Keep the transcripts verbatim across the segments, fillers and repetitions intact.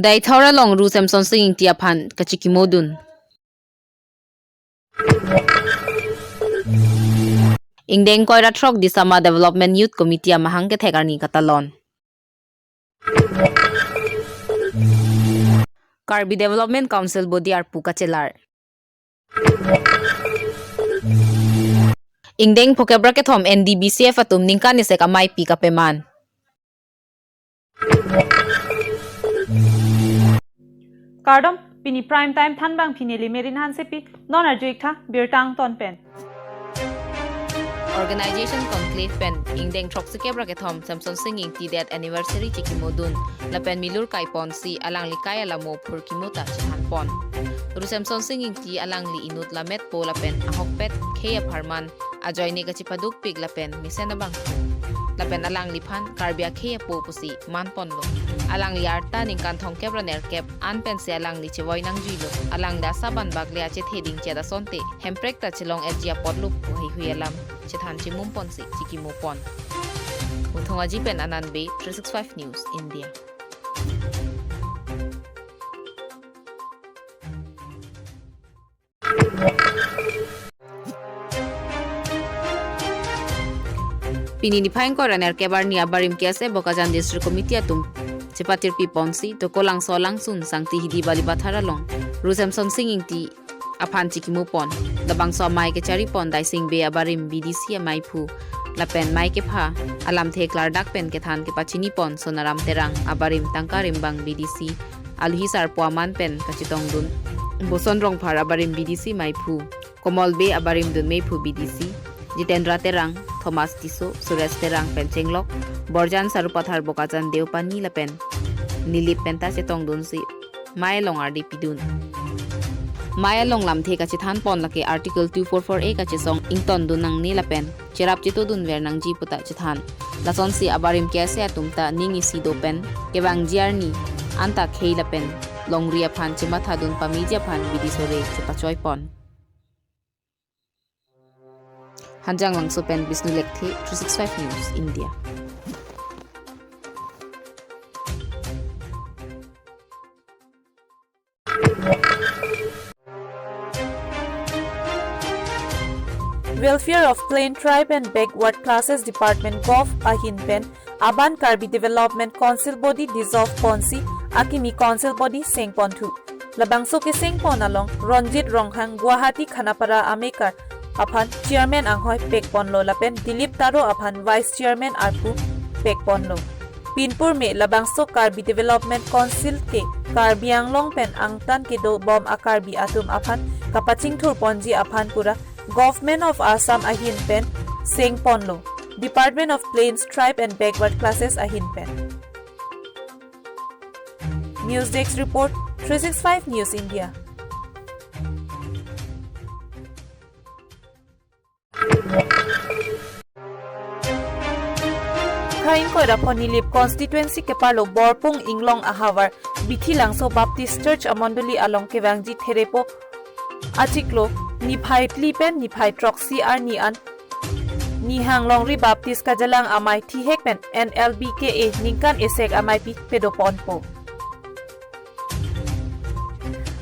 Deithor along Ru Semsonsing Ingti aphan kachikimodun. Ingdeng ingkoi ra throk Disama Development Youth Committee amahang kethek arni katalon. Karbi Development Council body arpu kachelar. Ingdeng phokep ra kethom N D B C F atum ningkan isek amei pi kapeman. Kardom, pini prime time thanbang pini Limerin Hansepi, non arju-ik tha birta angton pen. Organization Conclave pen ingdeng throksi kep ra kethom Semsonsing Ingti death anniversary chikimodun lapen milur kaiponsi alangli kai alamo phurkimo ta chethanpon. Ru Semsonsing Ingti alangli inut lametpo lapen ahokpet khei apharman ajoine kachipadukpik lapen mesen abang lapen alangliphan Karbi akhei apo pusi manponlo. Alangli arta ningkan thomkep ra nerkep an pensi alangli chevoi nangjuilo. Alangli asap anbak le achethe dingchet asonte hemprek ta chelong-etji apotlo pu heihui alam chethan chimumponsi chikimopon. Muthong Aji pen Anand Bey, three six five News India. Pini niphai ingkoi ra nerkep arni abarim K S A Bokajan District Committee atum chepatirpiponsi Tokolangso alangsun Sangti Hidi Balipathar along Ru Semsonsing Ingti aphan chikimopon. Labangso amei kecharipon Daising Bey abarim B D C ameiphu lapen mei kepha alamthe klardak pen kethan kepachinipon Sonaram Terang abarim Tangka Rimbang B D C, Aluhi Sarpo aman pen kachetongdun Boson Rongphar abarim B D C meiphu, Komol Bey abarim dunmeiphu B D C, Jitendra Terang, Thomas Tisso, Suresh Terang pen chenglok Borjan Sarupathar Bokajan Deopani lapen Nilip penta chetongdunsi mei along ardi pidun. Mei along lamthe kachethanpon lake Article two four four A kachesong ingtondun nangne lapen cherap chetodunver nangji puta chethan. Lasonsi abarim K S A atum ta ning isi do pen kevangji arni anta khei lapen longri aphan chemathadun pameji aphan bidi sore chepachoipon. Hanjanglangso pen Bisnu Lekthe, three six five News India. Welfare of Plain Tribe and Backward Classes Department, gov ahin pen Urban Karbi Development Council body dissolve ponsi akimi council body sengponthu. Labangso kesengpon along Ronjit Ronghang Guwahati Khanapara amekar aphan chairman anghoi pekponlo lapen Dilip Taro aphan vice chairman arpu pekponlo. Pinpur me labangso Karbi Development Council ke Karbi Anglong pen angtan kedobom a-Karbi atum aphan kapachingthurponji aphan pura Government of Assam ahin pen sengponlo, Department of Plains, Tribe and Backward Classes ahin pen. News Desk Report, three six five News India. Niphai ingkoi ra pho Nilip constituency keparlo Borpung Inglong ahavar Bithilangso Baptist Church amondoli along kevangji therepo achiklo niphai phli pen niphai throksi arni an Nihang Longri Baptist Kajalang amei thihek pen N L B K A ningkan isek ameipi pedoponpo.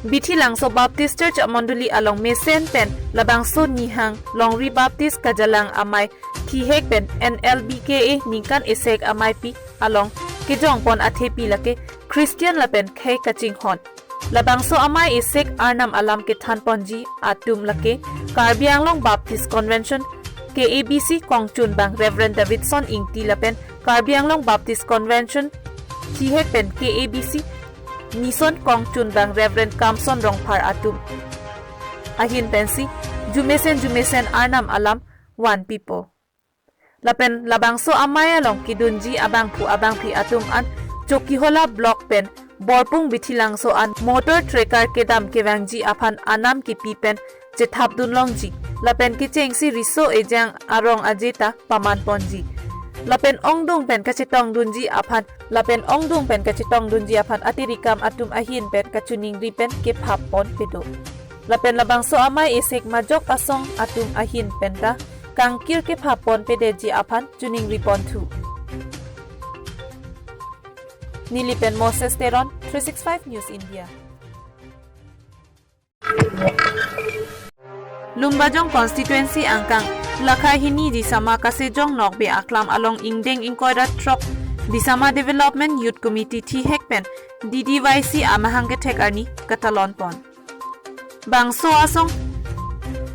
Bithilangso Baptist Church amondoli along mesen pen labangso Nihang Longri Baptist Kajalang amei thihek pen N L B K A ningkan isek ameipi along kejongpon athepi lake Christian lapen khei kachinghon. Labangso amei isek arnam alam kethanponji atum lake Karbi Anglong Baptist Convention, K A B C kongchunbang Reverend Davidson Ingti lapen Karbi Anglong Baptist Convention thihek pen K A B C nison kongchunbang Reverend Kamson Rongphar atum ahin pensi jumesen jumesen arnam alam vanpipo. Lapen labangso amei along kedunji abangphu abangphi atum an Chokihola Block pen Borpung Bithilangso an motor tracker kedam kevangji aphan anam kipi pen chethapdun longji lapen kechengsi riso ejang arong aje ta pamanponji. Lapen ongdung pen kachetongdunji aphan, lapen ongdung pen kachetongdunji aphan atirikam atum ahin pen kachiningri pen kephap pon pedo. Lapen labangso amei isek majok asong atum ahin pen ta kangkir kephap pon pedetji aphan chiningri ponthu. Neli pen Moses Teron, three six five News India. Lumbajong constituency angkang Lakhai hini Disama Kasejong Nokbe aklam along ingdeng ingkoi ra throk Disama Development Youth Committee thihek pen D D Y C amahang kethek arni katalon pon. Bangso asong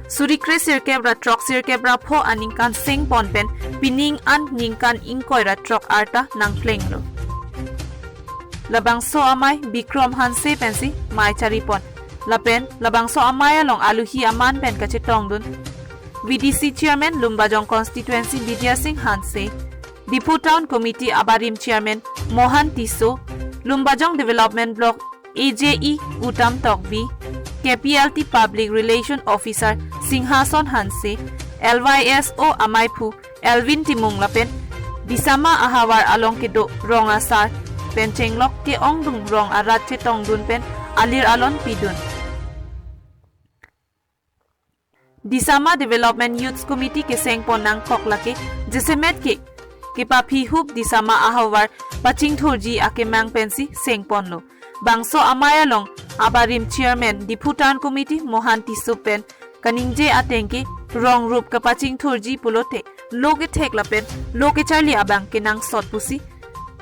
suri kre sirkep ra throk sirkep ra pho aningkan seng pon pen pining an ningkan ingkoi ra throk arta nangplenglo. Labangso amei Bikrom Hanse pensi mei chari pon. Lapen labangso amei along aluhi aman pen kachetongdun V D C Chairman Lumbajong Constituency Bidya Sing Hanse, Diphu Town Committee abarim Chairman Mohan Tisso, Lumbajong Development Block A J E Uttam Tokbi, K P L T Public Relation Officer Singhason Hanse, L Y S O ameiphu Elvin Timung lapen Disama ahavar along kedo rong asar pen chenglok ke-ongdung rong arat chetongdun pen alir alon pidun. Disama Development Youth Committee keseng pon nangkok lake jasemet ke kepaphi hup Disama ahavar pachingthurji akemang pensi seng ponlo. Bangso amei along abarim Chairman Diphu Town Committee Mohan Tisso pen kaningje ateng ke rong rup kapachingthurji pulote lo kethek lapen lo kecharli abang kenangsot pusi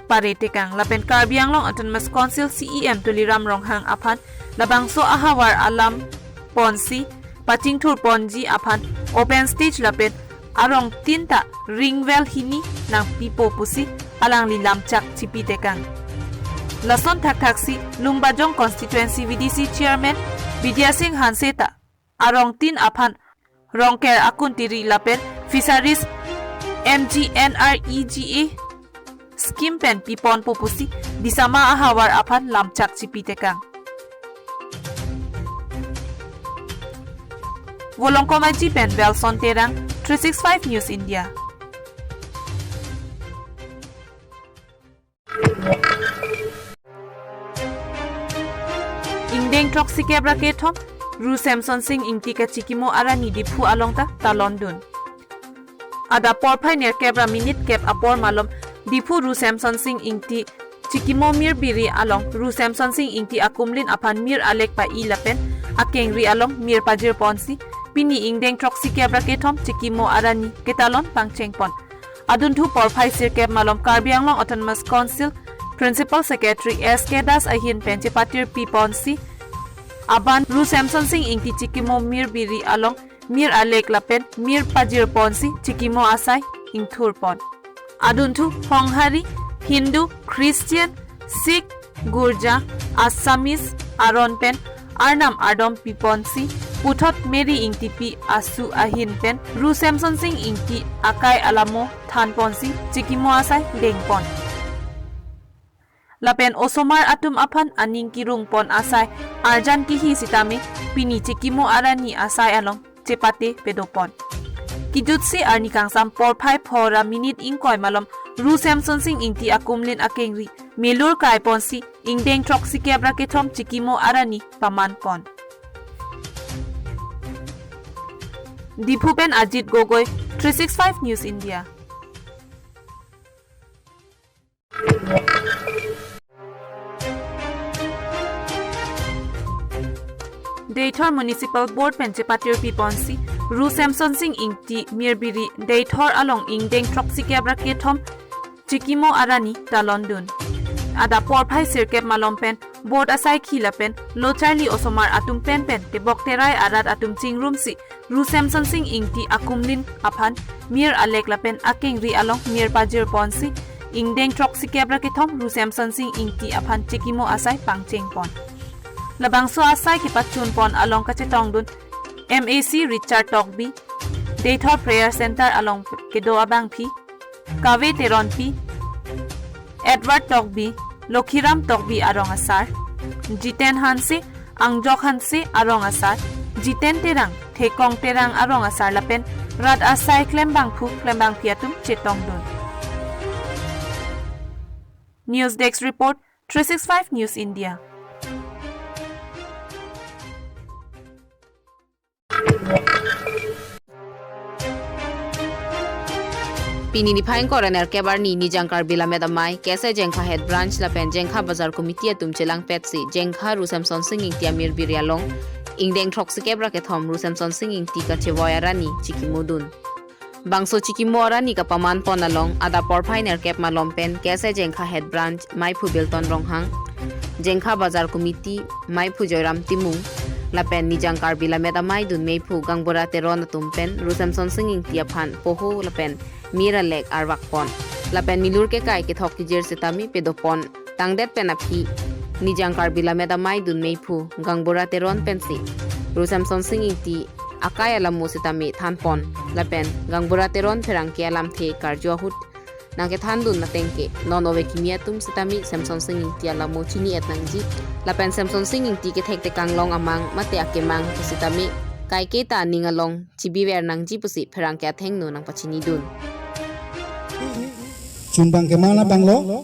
pare tekang. Lapen Karbi Anglong Autonomous Council C E M Tuliram Ronghang aphan labangso ahavar alam ponsi pachingthur ponji aphan open stage lapen arong tin ta ring well hini nangpipo pusi alangli lamchak chipi tekang. Lason thakthaksi Lumbajong Constituency V D C Chairman Bidya Sing Hanse ta arong tin aphan rongker akun tiri lapen Fisheries M G N R E G A scheme pen piponpo pusi Disama ahavar aphan lamchak chipi tekang. Volongkom Aji pen Welson Terang, three six five News India. Ingdeng throk sikep ra kethom, Ru Semson Sing Ingti kachikimo arani Diphu along ta talondun. Adap porphai nerkep ra minute kep apor malom Diphu Ru Semson Sing Ingti chikimo mir biri along Ru Semson Sing Ingti akumlin aphan mir alek pa-i lapen akengri along mir pajir ponsi pini ingdeng throk sikep ra kethom chikimo arani ketalon pangcheng pon. Adunthu porphai sirkep malom Karbi Anglong Autonomous Council Principal Secretary S K Das ahin pen chepatir pi ponsi aban Ru Semson Sing Ingti chikimo mir biri along mir alek lapen mir pajir ponsi chikimo asai ingthur pon. Adunthu Honghari, Hindu, Christian, Sikh, Gurja, Assamese aron pen arnam ardom pi ponsi puthot Mary Ingtipi asu ahin pen Ru Semson Sing Ingti akai alamo than ponsi chikimo asai deng pon. Lapen osomar atum aphan aning kirung pon asai arjan kihi sitame pini chikimo arani asai along chepate pedo pon. Kijutsi arni kangsam porphai pho ra minute ingkoi malom Ru Semson Sing Ingti akumlin akengri melur kai ponsi ingdeng throk sikep ra kethom chikimo arani paman pon. Diphu pen Ajit Gogoi, three six five News India. Deithor Municipal Board pen chepatir pi ponsi Ru Semson Sing Ingti mir biri Deithor along ingdeng throk sikep ra kethom chikimo arani talondun. Adap porphai sirkep malom pen board asai khi lapen lo charli osomar atum pen pen tebok terai arat atum chingrumsi Ru Semson Sing Ingti akumlin aphan mir alek lapen akengri along mir pajir ponsi ingdeng throk sikep ra kethom Ru Semson Sing Ingti aphan chikimo asai pangcheng pon. Labangso asai kepachun pon along kachetongdun M A C Richard Tokbi, Deithor Prayer Center along kedo abangpi, Kave Teronpi, Edward Tokbi, Lokhiram Tokbi arong asar, Jiten Hanse, Angjok Hanse arong asar, Jiten Terang, Thekong Terang arong asar lapen rat asai klembangphu klembangpi atum chetongdun. News Desk Report, three six five News India. Pini niphai ingkoi ra nerkep arni Nijang Karbi Lammet Amei, K S A Jengkha Head Branch lapen Jengkha Bazar Committee atum chelangpetsi Jengkha Ru Semsonsing Ingti amir biri along ingdeng throksikep ra kethom Ru Semsonsing Ingti kachevoi arani chikimodun. Bangso chikimo arani kapamanpon along adap porphai nerkep malom pen K S A Jengkha Head Branch Meiphu Bilton Ronghang, Jengkha Bazar Committee Meiphu Joyram Timung lapen Nijang Karbi Lammet Amei dun meiphu Gangbura Teron atum pen Ru Semsonsing Ingti aphan poho lapen mir alek arvakpon lapen milur kekai kethok kejir sitame pedopon. Tangdet pen aphi Nijang Karbi Lammet Amei dun meiphu Gangbura Teron pensi Ru Semsonsing Ingti akai alamo sitame thanpon lapen Gangbura Teron pherangke alamthe karju ahut nangkethandun ateng ke non ove kimi atum sitame Semsonsing Ingti alamo chini-et nangji lapen Semsonsing Ingti kethek tekang long amang mate akemang sitame kaike ta aning along chibiver nangji pusi pherangke athengno nangpachinidun. Chunbang ke mana banglo,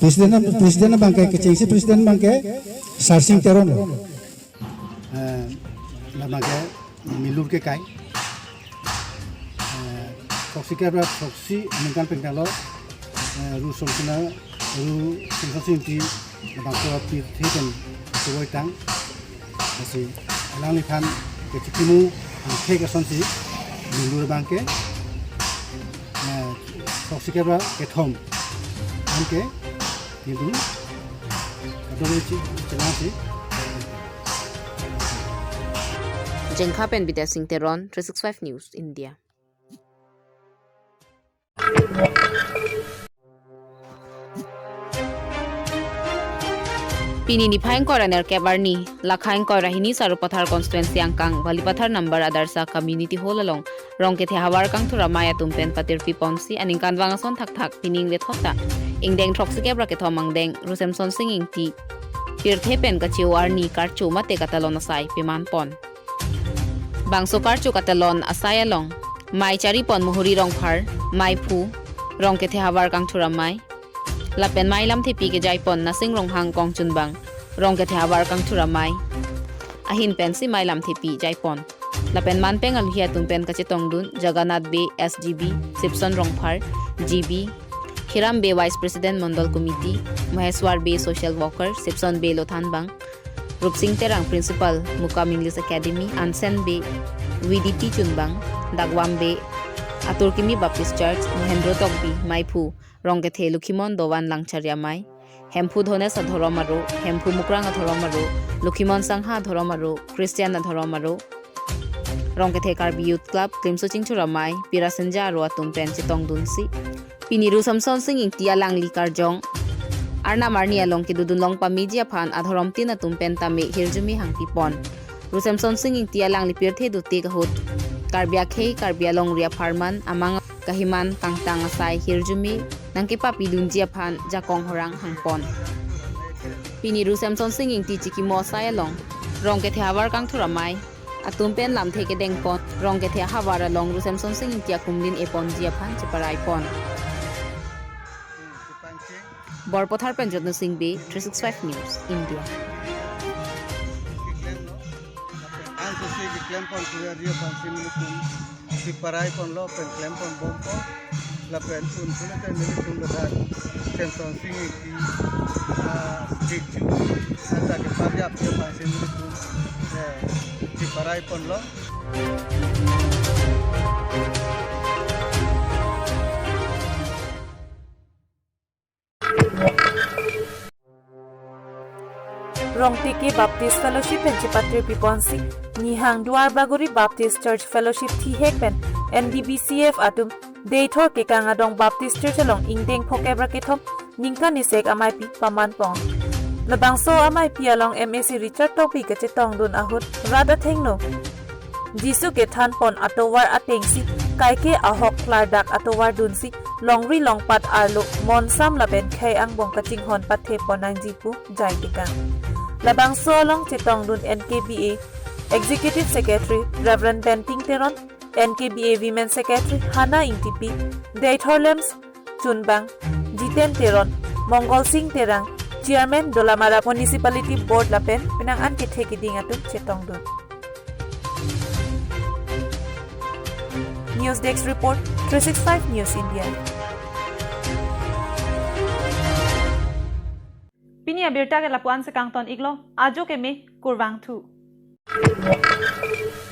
president, president abang ke kechengsi president abang ke Sarsing Teron lo. Eh, labang ke milur kekai. Eh, throksi kep ra throksi aningkan pen kalo, eh, Ru Semsonsing, Ru Semsonsing Ingti labangso pirthe pen chevoi tang. Lasi alangliphan kechikimo angthek asonsi milur abang ke, eh, throksi kep ra kethom an ke, kintu kadokave chi chelangsi. Jengkha pen Bidya Singh Teron, three six five News India. Pini niphai ingkoi ra nerkep arni, lakha ingkoi ra hini Sarupathar constituency angkang, Balipathar number Adarsha Community Hall along Rongkethe Havar Kangthur Amei atum pen patirpi ponsi aningkanvang ason thakthak pining vethot ta ingdeng throksikep ra kethom angdeng Ru Semsonsing Ingti pirthe pen kache-o arni karcho mate katalon asai pemanpon. Bangso karcho katalon asai along mei charipon Muhuri Rongphar, meiphu Rongkethe Havar Kangthur Amei lapen mei lamthepi kejaipon Nasing Ronghang kongchunbang Rongkethe Havar Kangthur Amei ahin pensi mei lamthepi jaipon. Lapen manpeng alohi atum pen kachetongdun Jagannath Bey, S G B, Sipson Rongphar, G B, Hiram Bey, Vice President, Mondol Committee, Maheswar Bey, Social Worker, Sipson Bey Lothanbang, Rupsing Terang, Principal, Mukam English Academy, Ansen Bey, V D T Chunbang, Dagwam Bey, Aturkimi Baptist Church, Mahendro Tokbi, meiphu Rongkethe Lukhimon Dovan Langchari Amei, Hemphu Dhones adhorom aro, Hemphu Mukrang adhorom aro, Lukhimon Sangha adhorom aro, Christian adhorom aro, Rongkethe Karbi Youth Club, Klimso Chingthur Amei, Pira Senja aro atum pen chetongdunsi pini Ru Semsonsing Ingti alangli karjong arnam arni along kedodun long pameji aphan adhorom tin atum pen tame hirjume hangpipon. Ru Semsonsing Ingti alangli pirthe dote ahut Karbi akhei, Karbi alongri apharman, amang kahiman kangtang asai hirjume nangkepapidunji aphan jakong horang hangpon. Pini Ru Semsonsing Ingti chikimo asai along Rongkethe Havar Kangthur Amei atum pen lamthe kedengpon, Rongkethe ahavar along Ru Semsonsing Ingti akumlin eponji aphan cheparaipon. Borpathar pen Jotno Sing Bey, three six five News India. Anso si keklempon Korea Rio Pangsi nelitum cheparaiponlo pen klemponbompo lapen un puna pen nelitum ladak Semsonsing Ingti, ah, statue anta keparjap Rio Pangsi nelitum, eh, cheparaiponlo. Rongtiki Baptist Fellowship pen chepatirpiponsi Nihang Duar Bagori Baptist Church Fellowship thihek pen N D B C F atum Deithor Kekang Adong Baptist Church along ingdeng phokep ra kethom ningkan isek ameipi pamanpon. Labangso ameipi along M A C Richard Tokbi kachetongdun ahut rat athengno Jisu kethanpon atovar atengsi kaike ahok klardak atovar dunsi longri longpat arlo monsam lapen khei angbong kachinghon pathepon nangji pu jai tekang. Labangso along chetongdun N K B A Executive Secretary Reverend Benting Teron, N K B A Women Secretary Hana Ingtipi, Deithor Lems Chunbang, Jiten Teron, Mongol Sing Terang, Chairman Dolamara Municipality Board lapen penang an kethe keding atum chetongdun. News Desk Report, three six five News India. Pini abirta ke lapu-an si kangton iklo, ajo keme kurvangthu.